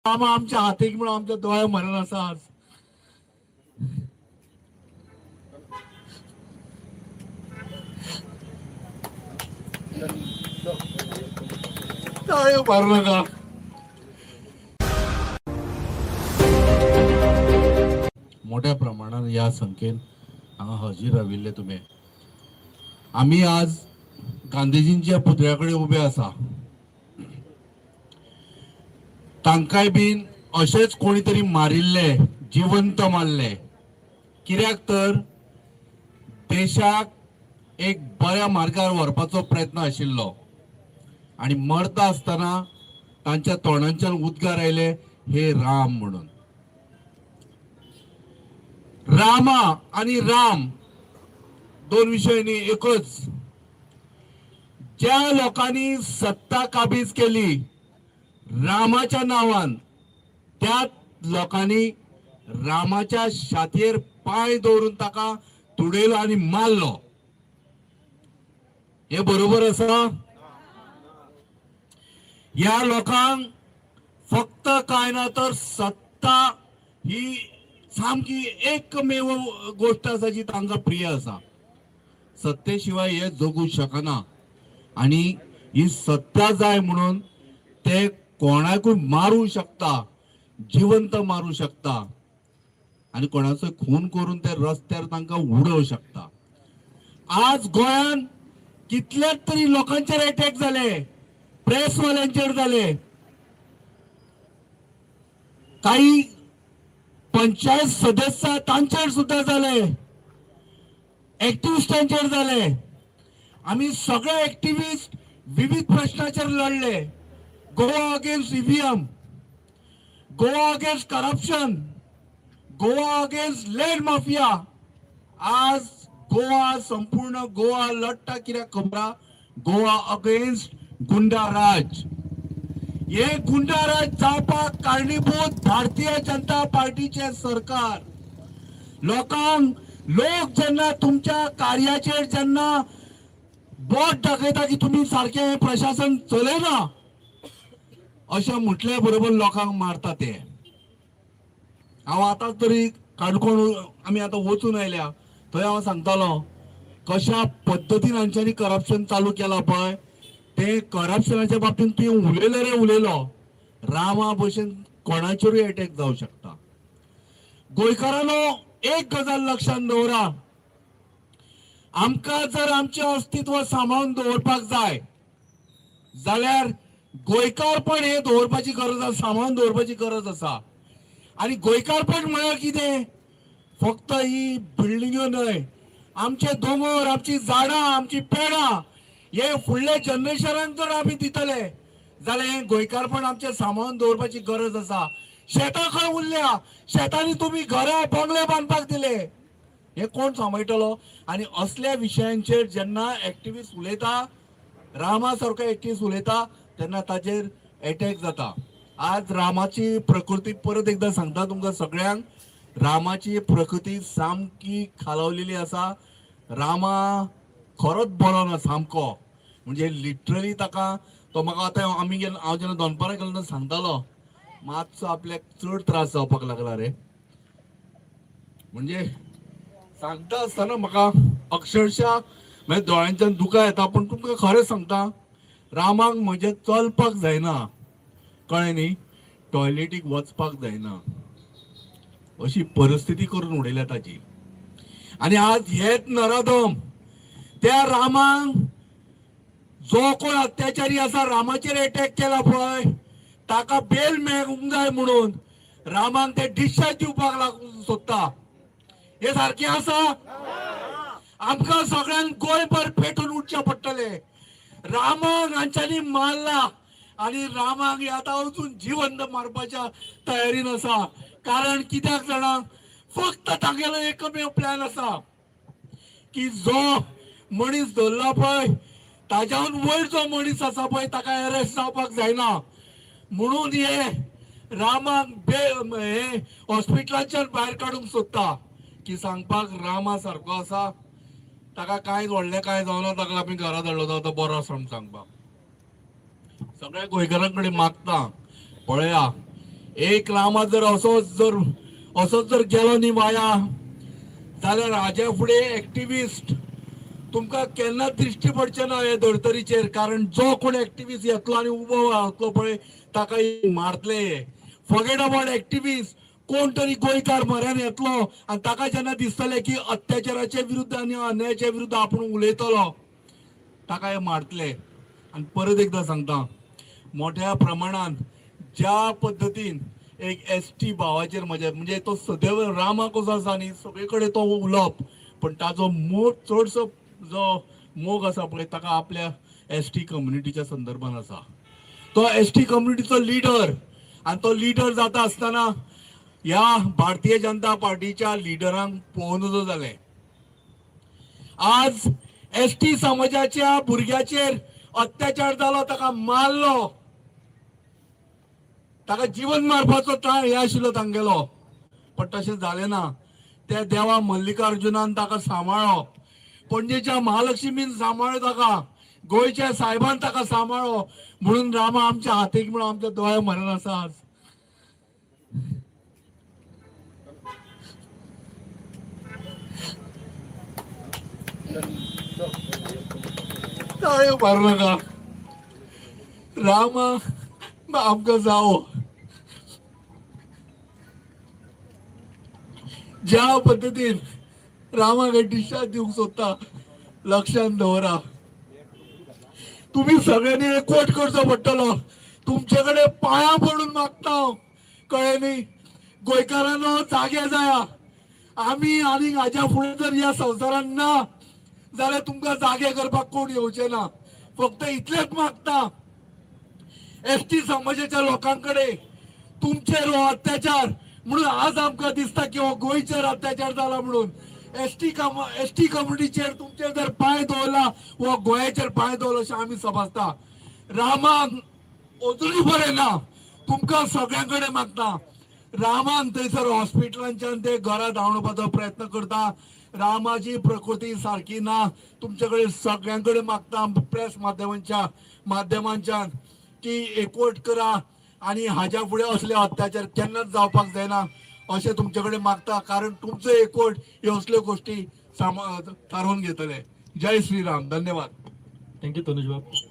रामा आमच्या हातीक म्हणून आमच्या दोळ्या मरण आसा आज. टाळयो मारू नका. मोठ्या प्रमाणात ह्या संख्येन हांगा हजीर राविल्ले तुमी. आमी आज गांधीजींच्या पुतळ्या कडेन उबे आसा. तांकांय बीन अशेंच कोणी तरी मारिल्ले, जिवंत मारले. कित्याक तर देशाक एक बऱ्या मार्गार व्हरपाचो प्रयत्न आशिल्लो आनी मरता आसतना तांच्या तोंडांच्यान उद्गार आयले, हे राम म्हणून. रामा आणि राम दोन विषय न्ही, एकच. ज्या लोकांनी सत्ता काबीज केली रामाच्या नावान, त्या लोकांनी रामाच्या छातयेर पांय दवरून ताका तुडयलो आनी मारलो. हे बरोबर आसा? ह्या लोकांक फक्त काय ना तर सत्ता ही सामकी एकमेव गोष्ट आसा जी तांकां प्रिय आसा. सत्ते शिवाय हे जगू शकना आनी ही सत्ता जाय म्हणून ते कोणाकूय मारूं शकता, जिवंत मारूं शकता आनी कोणाचो खून करून ते रस्त्यार तांकां उडोवं शकता. आज गोंयान कितल्याच तरी लोकांचेर अटॅक जाले, प्रेसवाल्यांचेर जाले, काही पंचायत सदस्य तांचेर सुद्धा जाले, एक्टिविस्टांचेर जाले. आमी सगळे एक्टिविस्ट विविध प्रश्नाचेर लढले. Goa against EVM, Goa against corruption, Goa against land mafia. आज गोवा, संपूर्ण गोवा लढटा कित्याक खबर? गोवा अगेन्स्ट गुंडा राज. हे गुंडाराज जावपाक कारणीभूत भारतीय जनता पार्टीचे सरकार. लोकांक, लोक जेन्ना तुमच्या कार्याचेर जेन्ना बोट दाखयता की तुमी सारकें प्रशासन चलयना अशें म्हटल्या बरोबर लोकांक मारता ते. हांव आतां तरी काणकोण आमी आतां वचून आयल्या, थंय हांव सांगतालो कशा पद्दतीन हांच्यांनी करप्शन चालू केलां पळय. ते करप्शनाच्या बाबतींत तुवें उलयलो रे उलयलो, रामा भशेन कोणाचेरूय अटॅक जावं शकता. गोंयकारांनो, एक गजाल लक्षात दवरा, आमकां जर आमचें अस्तित्व सांबाळून दवरपाक जाय जाल्यार गोंयकारपण हे दवरपाची गरज आसा, सांबाळून दवरपाची गरज आसा. आनी गोंयकारपण म्हळ्यार कितें? फक्त ही बिल्डिंग्यो न्हय, आमचे दोंगर, आमची झाडां, आमची पेडां हे फुडल्या जनरेशनाक जर आमी दितले जाल्यार हें गोंयकारपण आमचें सांबाळून दवरपाची गरज आसा. शेतां खंय उरल्या? शेतांनी तुमी घरां, बंगले बांदपाक दिले, हे कोण सांबाळटलो? आनी असल्या विशयांचेर जेन्ना एक्टिविस्ट उलयता, रामा सारको एक्टिविस्ट उलयता, तेन्ना ताचेर एटॅक जाता. आज रामाची प्रकृती, परत एकदां सांगता तुमकां सगळ्यांक, रामाची प्रकृती सामकी खालावलेली आसा. रामा खरोच बरो ना सामको, म्हणजे लिटरली ताका तो म्हाका आतां आमी गेल, हांव जेन्ना दनपारां गेलो तेन्ना सांगतालो, मातसो आपल्याक चड त्रास जावपाक लागला रे. म्हणजे सांगता आसतना म्हाका अक्षरशः म्हणजे दोळ्यांच्यान दुकां येता. पूण तुमकां खरें सांगता, रामाक म्हजें चलपाक जायना, कळ्ळें न्ही, टॉयलेटीक वचपाक जायना अशी परिस्थिती करून उडयल्या ताची. आनी आज हेच नराधम त्या रामाक, जो कोण अत्याचारी आसा, रामाचेर अटॅक केला पळय, ताका बेल मेळूंक जाय म्हणून रामाक ते डिस्चार्ज दिवपाक लागून सोदता. हे सारकें आसा? आमकां सगळ्यांक गोंयभर पेटून उठचें पडटलें. रामाक हांच्यांनी मारला आनी रामाक हे आतां अजून जिवंत मारपाच्या तयारीन आसा. कारण कित्याक जाणा? फक्त तागेलो एकमेव प्लॅन आसा की जो मनीस धरला पळय, ताज्याहून वयर जो मनीस आसा पळय, ताका अरेस्ट जावपाक जायना म्हणून हे रामाक बे हे हॉस्पिटलाच्यान भायर काडूंक सोदता की सांगपाक रामा सारको आसा, ताका कांय व्हडलें कांय जावना, ताका आमी घरा धाडलो, तो आतां बरो आसा म्हूण सांगपाक. सगळ्या गोंयकारां कडेन मागता, पळया. एक रामा जर असोच जर गेलो न्ही वाया जाल्यार हाज्या फुडें एक्टिविस्ट तुमकां केन्नाच दिश्टी पडचें ना हे धर्तरीचेर. कारण जो कोण एक्टिविस्ट येतलो आनी उबो रावतलो पळय ताका मारतले. फॉरगेट अबाउट एक्टिविस्ट, कोण तरी गोंयकार म्हऱ्यान येतलो आनी ताका जेन्ना दिसतलें की अत्याचाराचे विरुद्ध आनी अन्यायाच्या विरुद्ध आपूण उलयतलो, ताका हे मारतले. आनी परत एकदां सांगता, मोठ्या प्रमाणान ज्या पद्दतीन एक एस टी भावाचेर म्हज्या, म्हणजे तो सदैव रामा कसो आसा न्ही, सगळे कडेन तो उलोवप, पण ताजो मोग चडसो जो मोग आसा पळय ताका आपल्या एस टी कम्युनिटीच्या संदर्भान आसा. तो एस टी कम्युनिटीचो लिडर आनी तो लिडर जाता आसतना ह्या भारतीय जनता पार्टीच्या लिडरांक पळोवन नजो जालें. आज एस टी समाजाच्या भुरग्याचेर अत्याचार जालो, ताका मारलो, ताका जिवन मारपाचो हे आशिल्लो तांगेलो, पण तशें जालें ना. त्या देवा मल्लिकार्जुनान ताका सांबाळ्ळो, पणजेच्या महालक्ष्मीन सांबाळ्ळो ताका, गोंयच्या साहेबान ताका सांबाळ्ळो, म्हणून रामा आमच्या हातीक म्हणून आमच्या दोळ्या म्हऱ्यान आसा आज. टाळयो मारू नाका. रामा आमकां जावो. ज्या पद्दतीन रामाक डिस्चार्ज दिवंक सोदता, लक्षात दवरा, तुम्ही सगळ्यांनी एकवट करचो पडटलो. तुमचे कडेन पांयां पडून मागता हांव, कळ्ळें न्ही? गोंयकारांनो, जागे जाया. आमी आनीक हाज्या फुडें जर ह्या संवसारान ना जाल्यार तुमकां जागे करपाक कोण येवचे ना. फक्त इतलेंच मागता एस टी समाजाच्या लोकां कडेन, तुमचेर हो अत्याचार म्हणून आज आमकां दिसता की हो गोंयचेर अत्याचार जाला म्हणून एस टी कम्युनिटीचेर तुमचेर जर पांय दवरला, हो गोंयाचेर पांय दवरला अशें आमी समजता. रामाक अजुनूय बरें ना, तुमकां सगळ्यां कडेन मागता, रामान थंयसर हॉस्पिटलांच्यान ते घरा धांवडोवपाचो प्रयत्न करता. रामाची प्रकृती सारकी ना. तुमचे कडेन सगळ्यां कडेन मागता प्रेस माध्यमांच्या माध्यमांच्यान की एकवट करा आनी हाज्या फुडें असले अत्याचार केन्नाच जावपाक जायना अशें तुमचे कडेन मागता. कारण तुमचो एकवट ह्यो असल्यो गोश्टी थारोवन घेतले. जय श्रीराम. धन्यवाद. Thank you तनुज बाब.